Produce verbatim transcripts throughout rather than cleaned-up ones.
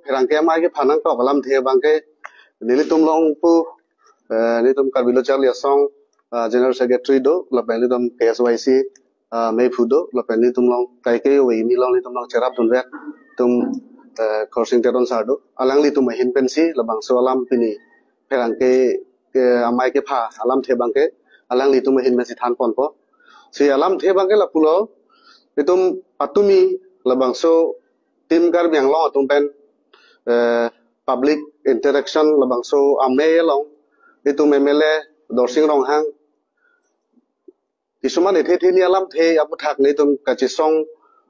pherangke amei kepha nangkok alamthe abangke nelitum along pu, eh, nelitum Karbi Lo Charli Asong, eh, General Secretary do, lapen nelitum K S Y C, eh, mephu do, lapen nelitum along kaike ove imi along nelitum along cherapdunvek atum, eh, Khorsing Teron sir do. Alanglitum ahin pensi labangso alam pini pherangke ke amei kepha alamthe abangke alanglitum ahin pensi thanponpo. Si alamthe abangke lapulo, itum patumi labangso Team Karbi Anglong atum pen, eh, public interaction labangso amei along itum M L A Dorsing Ronghang kisuman ethe theni alamthe aputhak nelitum kachesong,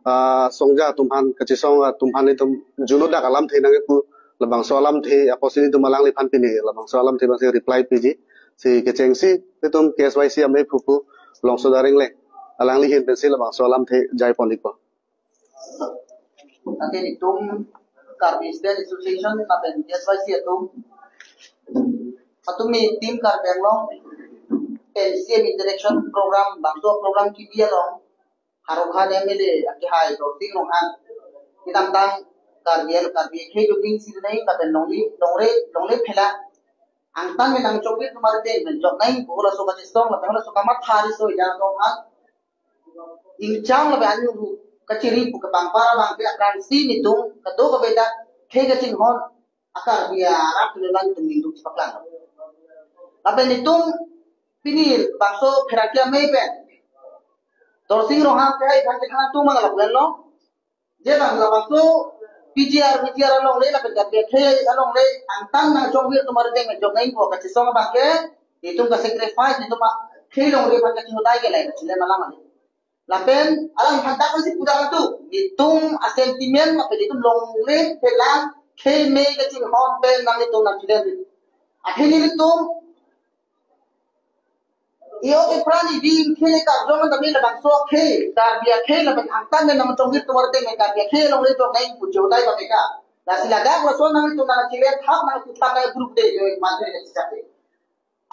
ah, songja atum aphan, kachesong atum aphan nelitum juno dak alamthe nangkepu labangso alamthe apotsi nelitum alangliphan pini labangso alamthe abangsi reply piji. Si kechengsi nelitum K S Y C amephu pu Longsoda Ringleng, alangli ahin pensi labangso alamthe jaipon-ikpo. Ante nelitum Karbi Student Association lapen K S Y C atum, patumi Team Karbi Anglong pen C M interaction program, bangso program kebi along Howraghat M L A akehai Dorsing Ronghang kedamtang Karbi Anglong Karbi akhei jokding si nai lapen longle longle longle phela angtan me nangchokvir atum arteng pen joknang pu laso kachesong lapen laso kamatha riso ejang atum aphan ingcham lapen anyu ru kachiri pu kepangpar abangke aphrangsi nelitum kadokave ta khei kachinghon a-Karbi arat atum nelitum ningduk chepaklang. Lapen nelitum pini bangso pherangke amei pen Dorsing Ronghang kehai aphan kethan atum mang lapu-an lo. Je bang labangso P G R, P G R alongle lapen Karbi akhei alongle angtan nangchokvir atum arteng pen joknang pu kachesong abangke nelitum ka-sacrifice, nelitum akhei alongle aphan kachihodai ke lai kachile malam ani. Lapen alangphan dak si pudak tu nelitum a-sentiment lapen nelitum longle phelang khei me kachinghon pen nang nelitum nangchile. Akhei nelitum iyo ke prani ding khei karjong tame labangso akhei Karbi akhei lapen angtan nangchokvir atum arteng pen Karbi akhei alongle joknang pu chihodai abangke ka. Lasi ladak laso nang nelitum nangchile thap nangputhak nang group de yo manjari kachijak de.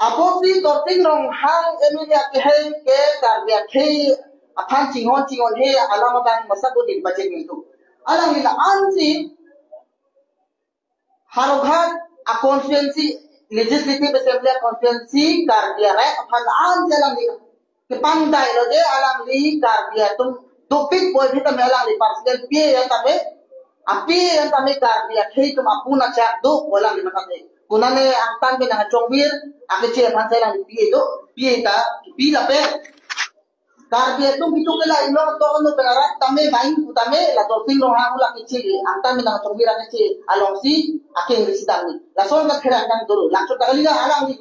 Apotsi Dorsing Ronghang M L A akehai ke Karbi akhei aphan chinghon chinghonhe alam abang masak ko din pachek nelitum. Alangli la-ansi Howraghat a-constituency, Legislative Assembly a-constituency Karbi arat aphan la-ansi alangli kepangdai lo je alangli Karbi atum dopik boi phita me alangli personal P A an tame, a-P A an tame Karbi akhei atum apun achak do boi alangli matha me. Konane angtan pen nangchokvir akeche aphan si alangli P A do, P A ta pi lapen Karbi atum kitu ke la inglong to no pen arat tame main pu tame la Dorsing Ronghang la keche angtan pen nangchokvir akeche alongsi akeng risi damni. Lason ka khera kang dolo. Laso ta kali alangli.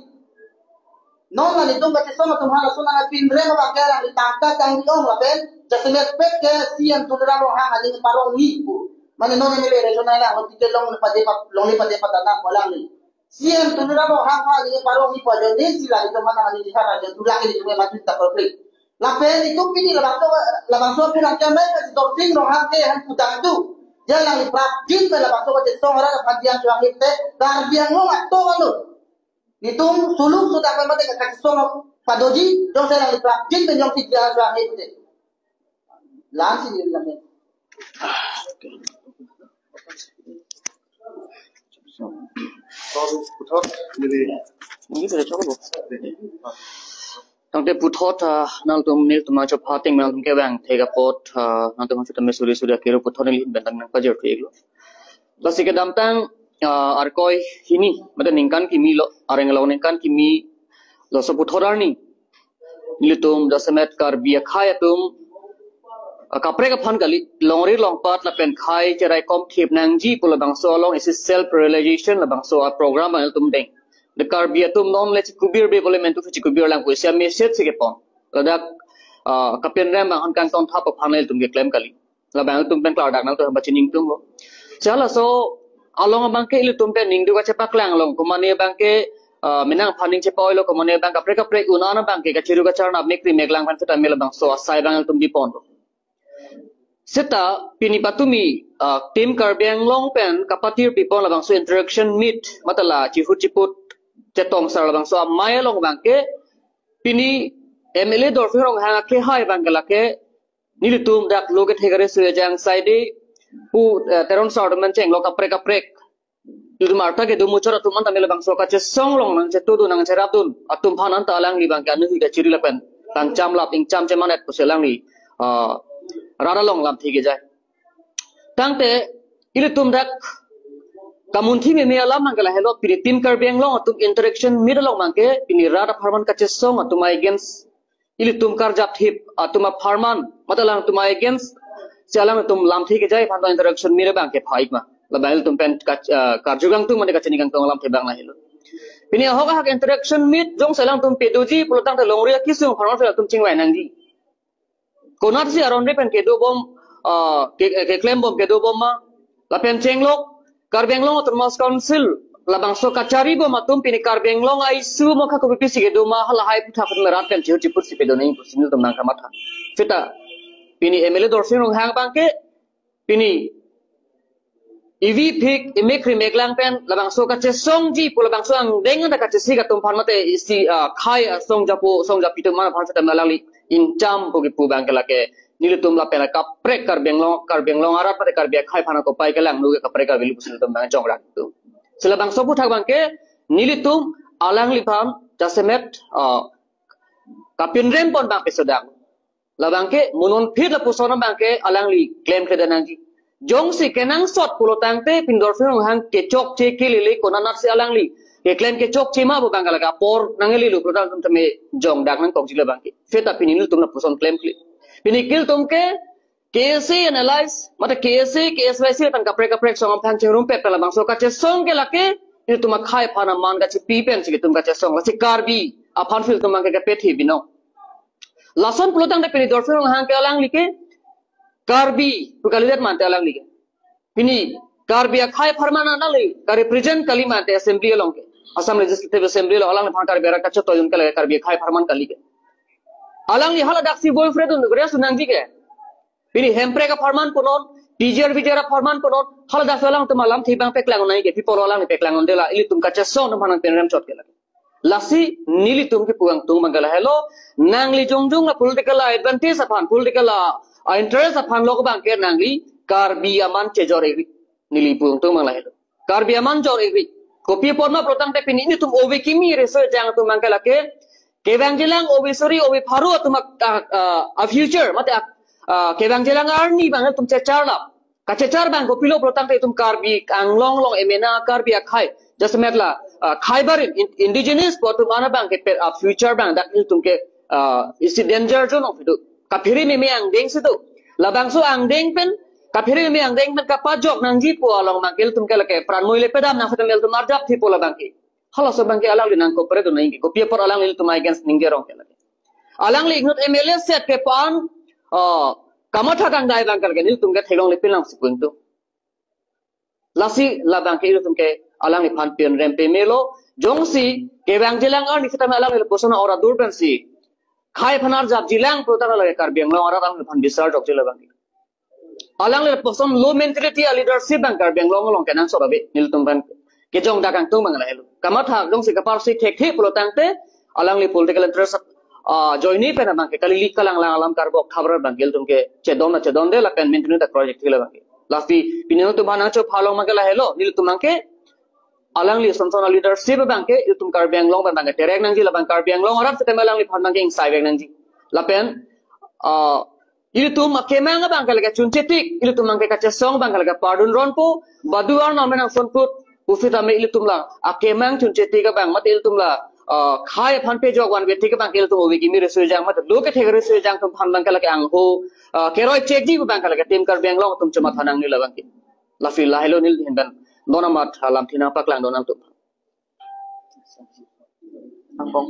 Non la nelitum kachesong atum aphan lason nangpinre ma bangke alangli tangka kangri-ong lapen jasemet pet ke C M Tuliram Ronghang aning parong ni pu. Mane non M L A regional la hoti ke long pade pa long pade pa dana ko alangli. C M Tuliram Ronghang aning parong ni pu ajo ni si la nelitum mana aning di hara jo tulak nelitum matu ta perfect. Lapen nelitum pini labangso labangso pherangke amei ke Dorsing Ronghang ke han pudak tu. Dia alangli prapjin pen labangso kachesong arat aphan diang chuang hip te Karbi Anglong ato alo. Nelitum suluk sudah pen mate kachesong padoji, jongsi alangli prapjin pen jongsi diang chuang hip te. Lansi ni lamen. Puthot, neli. Neli sudah cukup. Tangte puthot, ah, nangtum nelitum nangchopha ateng nangtum kevang thek apot, ah, nangtum nangchopha tame suri suri akero puthot neli bentang nangpajir thek lo. Lasi kedamtang, ah, arkoi hini, mate ningkan kimi lo, areng along ningkan kimi lo so puthot arni. Nelitum jasemet Karbi akhei atum, ah, kaprek aphan kali, longri longpat lapen khei cheraikom thip nangji pu labangso along isi self realization labangso a-program nelitum deng. The Karbi atum non le chikubir be bole mentu chikubir lang pu isi a-message si kepon. Ladak, ah, kapen rem bang han kangton thap aphan nelitum keklem kali. Labang atum pen klardak nangtum pachini tum lo. Sala so along abangke ilitum pen ningduk kachepaklang long. Komane abangke, ah, menang aphan ning chepa-oi lo, komane abang kaprek kaprek un-an abangke kachiru kacharnap mekri meklang aphan seta me labangso asai abang ilitum bipon lo. Seta pini patumi, ah, Team Karbi Anglong pen kapatir pipon labangso interaction meet mate la chihut chiput chetong sar labangso amei along abangke pini M L A Dorsing Ronghang akehai abangke lake nelitum dak lo kethek ari suyajang saide pu, eh, Teron sar atum pen chenglok kaprek kaprek. Itum arta kedo muchot atum anta me labangso kachesong along nangchetudun nangcherapdun atum aphan anta alangli abangke anuhui kachiri lapen kangchamlap ingcham chemandet pusi alangli, ah, rat along lamthe kejai. Tangte ilitum dak kamunthi meme alam abangke lahelo, pini Team Karbi Anglong atum interaction meet along abangke pini rat apharman kachesong atum against, ilitum karjapthip atum apharman, mate alangtum against si alangtum lamthe kejai aphan interaction meet abangke pha-ik ma. Labang ilitum pen kach-, ah, karju kangtung mate kachini kangtung alamthe abang lahelo. Pini ahok ahak interaction meet jongsi alangtum pedoji pulotangte longri akesung apharman si alangtum chingvai nangji. Konatsi aron re pen kedobom, ah, ke, keklembom kedobom ma. Lapen chenglok Karbi Anglong Autonomous Council labangso kacharibom atum pini Karbi Anglong a-issue mo kha kopipisi kedo ma, halahai aphuthak atum rat pen chihut chipursi pedo nangji pusi nelitum nangkamatha. Seta pini M L A Dorsing Ronghang abangke pini ivi phik imik rimek lang pen labangso kachesongji pu labangso angdeng anta kachesik atum aphan mate isi, ah, khei asong japo song japi atum aphan seta alangli ingcham pu kipu abangke lake nelitum lapen kaprek Karbi Anglong, Karbi Anglong arat mate Karbi akhei aphan kopai kelangno ke kaprek Karbi alu pusi nelitum abang chongrak tu. Si labangso aphuthak abangke nelitum alangliphan jasemet, ah, kapinrem pon abangke sedang. Labangke mo non phit lapuson abangke alangli klemkledet nangji. Jongsi kenangsot pulotangte pini Dorsing Ronghang kechokche kelele konatsi alangli keklem kechokche ma pu abangke lake apor nanglelo pulotangte me jongdak nangkokji labangke. Seta pini nelitum lapuson klemkle. Pini ilitum ke K S A analyze, mate K S A, K S Y C lapen kaprek kaprek asong aphan chingrumpet pen labangso kachesong ke lake ilitum akhei aphan aman kachipi pensi ilitum kachesong. Lasi Karbi aphan si ilitum abangke kapethi binong. Lason pulotangte pini Dorsing Ronghang ke alangli ke Karbi pu kalidet mante alangli ke. Pini Karbi akhei apharman alangli karepresent kali mante assembly along ke. Assam Legislative Assembly along alangliphan Karbi arat kachetoidun ke lake Karbi akhei apharman kali ke. Alangli haladaksi boyfriend un grace nangji ke. Pini Hemprek apharman punon, P G R V G R apharman punon, haladaksi alangtum alamthe abang paklang nangji ke, people alangli paklang nangdela, ilitum kachesong atum aphan nangpinrem chot ke lake. Lasi nelitum kipu kangtung abangke lahelo, nangli jongjong la political advantage aphan, political, ah, interest aphan lo abangke nangli Karbi aman chejor-ikri. Neli pu kangtung abang lahelo. Karbi aman jor-ikri. Kopi apot ma pulotangte pini nelitum ove kimi reso jang atum abangke lake kevangjilang ove suri ove pharo atum a, a, a future mate a, a, kevangjilang arni abang ilitum checharlap. Kachechar abang kopilo pulotangte itum Karbi Anglong along emena Karbi akhei. Jasemet la, ah, khei barim in-, indigenous pu atum ana abangke pet, ah, future abang dak ilitum ke, ah, isi danger zone ong pido. Kaphere meme angdeng si do. Labangso angdeng pen, kaphere meme angdeng pen kapajok nangji pu along abangke ilitum ke lake pran moi le pedam nang setem ilitum arjapthe pu labangke. Halaso abangke alangli nang cooperate nangji. Kopi apot alangli ilitum against ningje rong ke lake. Alangli inut M L A set ke pan, ah, kamatha kangdai abangke lake nelitum ke theklongle pinlang si pu kangtung. Lasi labangke ilitum ke alangliphan pinrem pamelo, jongsi kevangjilang arni sitame alangli lapuson aura dur pensi khei aphan arjapjilang pulotangte lake Karbi Anglong arat alangliphan bisar jokji labangke. Alangli lapuson low mentality a leadership abang Karbi Anglong along kenangsot ave, nelitum abang kejongdak kangtung abang lahelo. Kamatha jongsi kaparsi thekthe pulotangte alangli political interest, ah, joine pen abangke kali li kalanglang alam karbok thabra abangke ilitum ke chedon na chedonde lapen maintenance ta project thila abangke. Lasi pini nelitum aphan nangchopha along abangke lahelo, nelitum abangke alangli sonson a leadership abangke ilitum Karbi Anglong abangke terek nangji lapen Karbi Anglong arat sitame alangliphan abangke ingsai vek nangji. Lapen, ah, ilitum akemang abangke lake chunchetik, ilitum abangke kachesong abangke lake pardon ronpo, badu Arnam menang sonkut, pusitame ilitum la akemang chunchetik abang, mate ilitum la, ah, khei aphan pejok vanvetik abangke ilitum ove kimi reso jang, mate lo kethek reso jang atum aphan abangke lake angho, ah, keroi chekji abangke lake Team Karbi Anglong atum chomatha nangne labangke. Lasi lahelo neli ahin pen non amat alamthe nangpaklang do nangtum. Angkong.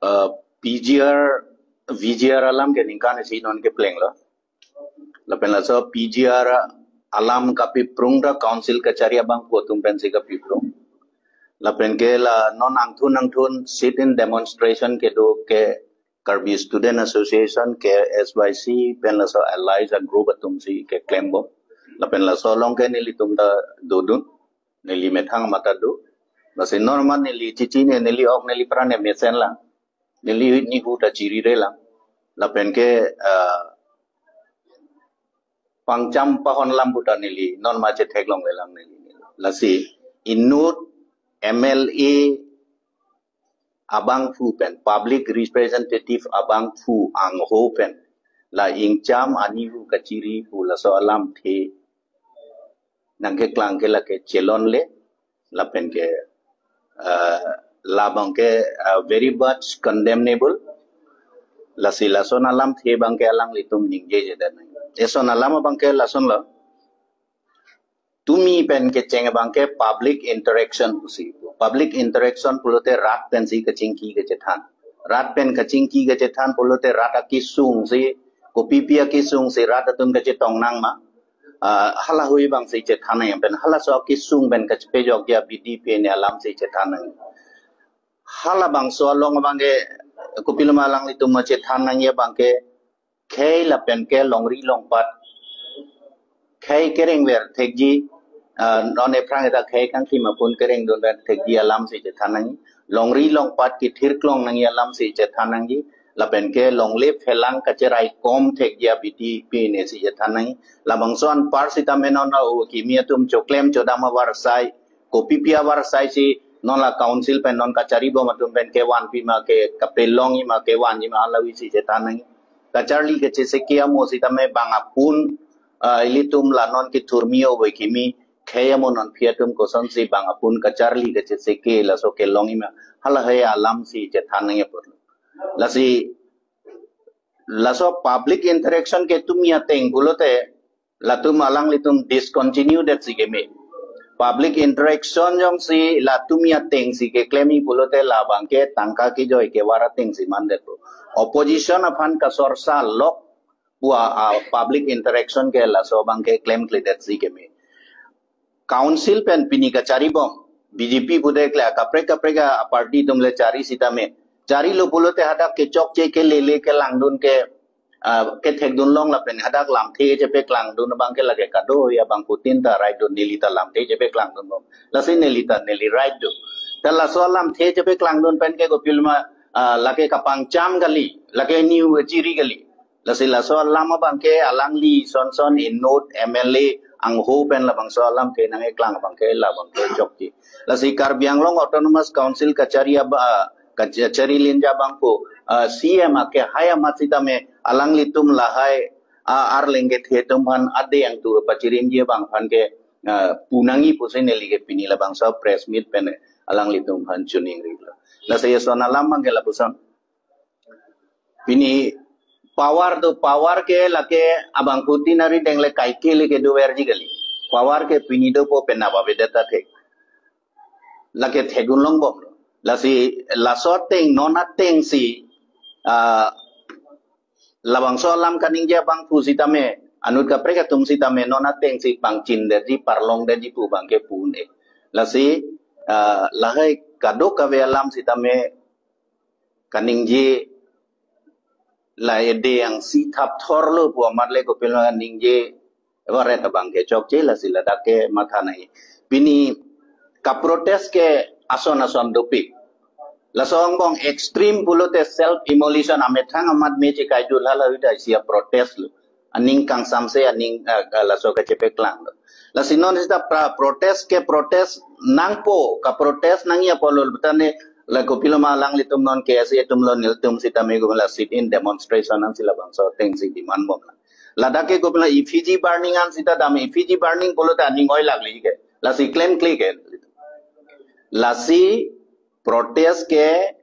Uh, P G R, V G R alam ke ningkan isi non kepleng lo. Lapen laso P G R alam kapiprung ta council kachari abangphu atum pensi kapiprung. Lapen ke la non angthun angthun sit-in demonstration kedo ke Karbi Student Association, K S Y C, pen laso allies a group atumsi keklembom. Lapen laso along ke nelitum ta dodun, neli methang amat ta do. Lasi non amat neli chichine, neli ok, neli pran mesen lang. Neli nihu ta chirire lang. Lapen ke, ah, pangcham pahon lam puta neli non ma chetheklongle lang neli. Lasi inut M L A abangphu pen, public representative abangphu angho pen, la ingcham anihu kachiri pu laso alamthe nangkeklang ke lake chelonle, lapen ke, ah, labang ke, ah, very much condemnable. Lasi lason alamthe abang ke alanglitum ningjeje dan. Eson alam abang ke lasonlo. Tumi pen kecheng abang ke public interaction pusi. Public interaction pulote rat pensi kachingki kachethan. Rat pen kachingki kachethan pulote rat akesung si, kopipi akesung si rat atum kachetong nang ma. Ah, halahui abang si chethan nang pen, halaso akesung pen kachepejokji abidi pen alam si chethan nang. Halabangso along abang ke kopiloma alanglitum ma chethan nangji abang ke khei lapen ke longri longpat, khei kerengver thekji, ah, non ephrang eta khei kangthim apun kerengdunver thekji alam si chethan nangji. Longri longpat kethirklong nangji alam si chethan nangji. Lapen ke longle phelang kacherai kom thekji abidi pen si chethan nangji. Labangso anpar sitame non la o kimi atum choklem chodam avarsai, kopipi avarsai si non la council pen non kacharibom atum pen kevanpi ma, ke kapelongji ma, kevanji ma, halahui si chethan nangji. Kacharli kacheseke amo sitame bang apun, ah, ilitum la non kethurmi o boi kimi khei amo nonphi atum kosonsi bang apun kacharli kacheseke laso kelongji ma, halahei alam si chethan nangji apotlo. Lasi laso public interaction ke tumi ateng pulote latum alanglitum discontinue det si keme. Public interaction jongsi la tumi ateng si keklemji pulote labang ke tangka kejoi kevar ateng si mandetpo. Opposition aphan kasorsa lok pu a, a public interaction ke laso abang ke klemkledet si keme. Council pen pini kacharibom, B J P pudek le kaprek kaprek aparty atum le chari sitame, charilo pulote hadak kechokche kelele kelangdun ke, ah, kethekdun long lapen hadak lamthe chepeklangdun abang ke lake kadokave abangphutin ta right do, neli ta lamthe chepeklangdunbom. Lasi neli ta neli right do. Ta laso lamthe chepeklangdun pen ke kopiloma, ah, lake kapangcham kali, lake nihu chiri kali. Lasi laso alam abang ke alangli sonson inut M L A angho pen labangso alamthe nangkeklang abang ke labang ke chokche. Lasi Karbi Anglong Autonomous Council kachari aba, kachari linja abangphu, ah, C M akehai amat sitame alanglitum lahai, ah, arleng kethe atum aphan adeng tur pachirimji abang aphan ke, ah, pu nangji pusi neli ke pini labangso press meet pen alanglitum aphan chuning rilo. Lasi eson alam abang ke lapuson. Pini power do, power ke lake abangphutin arideng le kaike le kedoverji kali. Power ke pini dopo penap avedet ta thek. Lake thekdun longbomlo. Lasi laso ateng non ateng si, ah, labangso alam kaningje abangphu sitame, anut kaprek atum sitame non ateng si pangchindetji, parlongdetji pu abang ke pu un-e. Lasi, ah, lahai kadokave alam sitame kaningje la edeng si thapthorlo pu amat le kopiloma ningje varet abang ke chokche, lasi ladak ke matha nangji. Pini kaprotest ke ason ason dopik. Laso angbong extreme pulote self immolation, amethang amat me chekaidun, halahui ta isi aprotest lo. Aning kangsamse, aning, ah, ah, laso kachepeklang lo. Lasi non sita pra-, protest ke protest nangpo, kaprotest nangji apotlo, butane la kopiloma alanglitum non K S A atumlo, nelitum sitame gumela sit-in demonstration nangsi labangso ateng si demand bomlang. Ladak ke kopiloma effigy burning an sita dam, effigy burning pulote aning oi lagli ke. Lasi klemkle ke. Lasi protest ke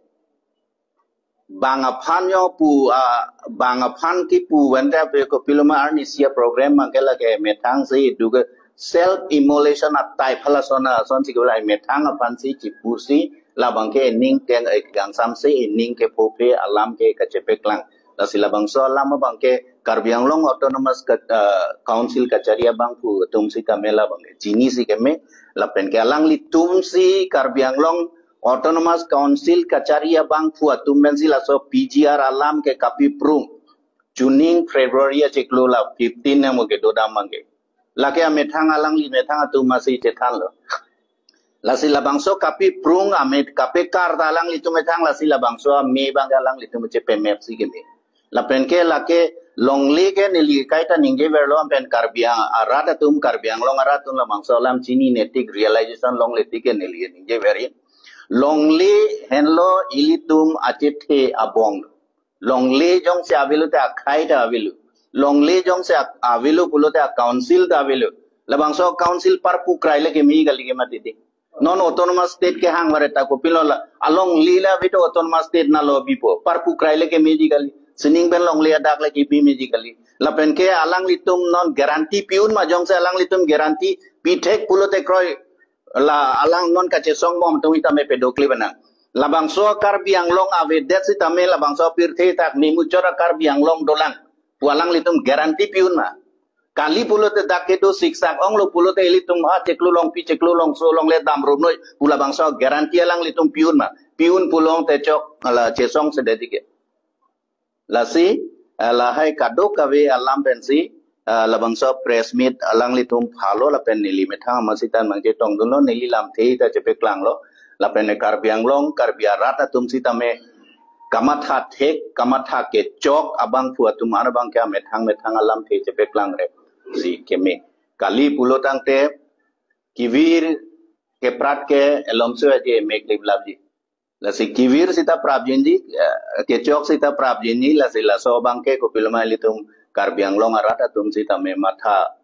bang aphan yo pu, ah, bang aphan kipu vente pe kopiloma arnisi aprogram abang ke lake methang si duke self immolation a type hala sona son si kevela methang aphan si chipusi labang ke ening teng, eh, kangsamse ening kepho phe alam ke kachepeklang. Lasi labangso alam abang ke Karbi Anglong Autonomous ka-, ah, Council kachari abangphu atum sitame labang ke chini si keme, lapen ke alanglitum si Karbi Anglong Autonomous Council kachari abangphu atum pensi laso P G R alam ke kapiprung. Chuning February achiklo la fifteen nang mo kedodam abang ke. Lake amethang alangli methang atum masi chethanlo. Lasi labangso kapiprung amet kapekar ta alanglitum methang, lasi labangso ame abang alanglitum chepemepsi keme. Lapen ke lake longle ke neli kaita ningjeverlo, lapen Karbi Ang-, arat atum, Karbi Anglong arat atum labangso alam chini netik, realization longle tik ke neli ningjever-i. Longle henlo ilitum achethe abong. Longle jongsi avelo te akhei ta avelo. Longle jongsi a-, avelo pulote a-council ta avelo. Labangso council parpu krai le keme kali ke mati di. Non autonomous state kehang varet ta kopilo la. Alongle la ave te autonomous state nanglo bipo. Parpu krai le kemeji kali. Sining pen longle adak le kebi meji kali. Lapen ke alanglitum non guarantee pi-un ma, jongsi alanglitum guarantee pithek pulote kroi, la alang non kachesong bom atum sitame pedokle benang. Labangso Karbi Anglong avedet sitame labangso pirthe athak memuchot a-Karbi Anglong dolang pu alanglitum guarantee pi-un ma. Kali pulote dak kedo siksak onglo pulote ilitum ha chiklo longpi, chiklo longso longle dam rumnoi pu labangso guarantee alanglitum pi-un ma. Pi-un pulote chok la chesongsedet ke. Lasi, eh, lahai kadokave alam pensi, eh, labangso press meet alanglitum phalo lapen neli methang amatsi tan mangchetongdunlo, neli lamthe ta chepeklanglo. Lapen ne Karbi Anglong, Karbi arat atum sitame kamatha thek, kamatha kechok abangphu atum an abang ke amethang methang alamthe chepeklangre si keme. Kali pulo tangte kevir keprat ke elomso aje mek liplapji. Lasi kevir sita prapjinji, eh, kechok sita prapjinji, lasi laso abang ke kopiloma ilitum Karbi Anglong arat atum sitame matha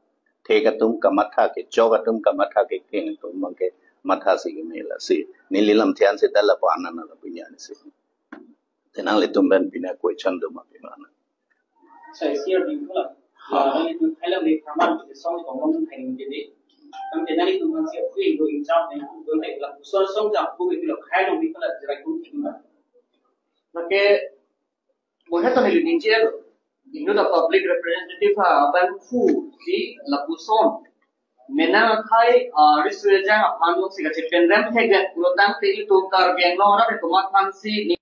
thek atum kamatha, kechok atum kamatha, kekeng atum abang ke matha si keme. Lasi neli lamthe an sita lapu anan lapu nyan si. Te nanglitum pen pine question do ma pimana. Sai sir di pula. Ha. Nanglitum khailam ni pharman ke song tong long hai ni jadi. Tangte nanglitum kan si kui do in charge ni ku do nai lapuson song jam ku ke lo khailam ni pula jerai ku ki ma. Lake bo he to ni ni je. Inut a-public representative ha abangphu si lapuson. Menang akhei, ah, riso ejang aphan si kachepenrem thekdet pulo tangte ilitum Karbi Anglong arat atum aphan si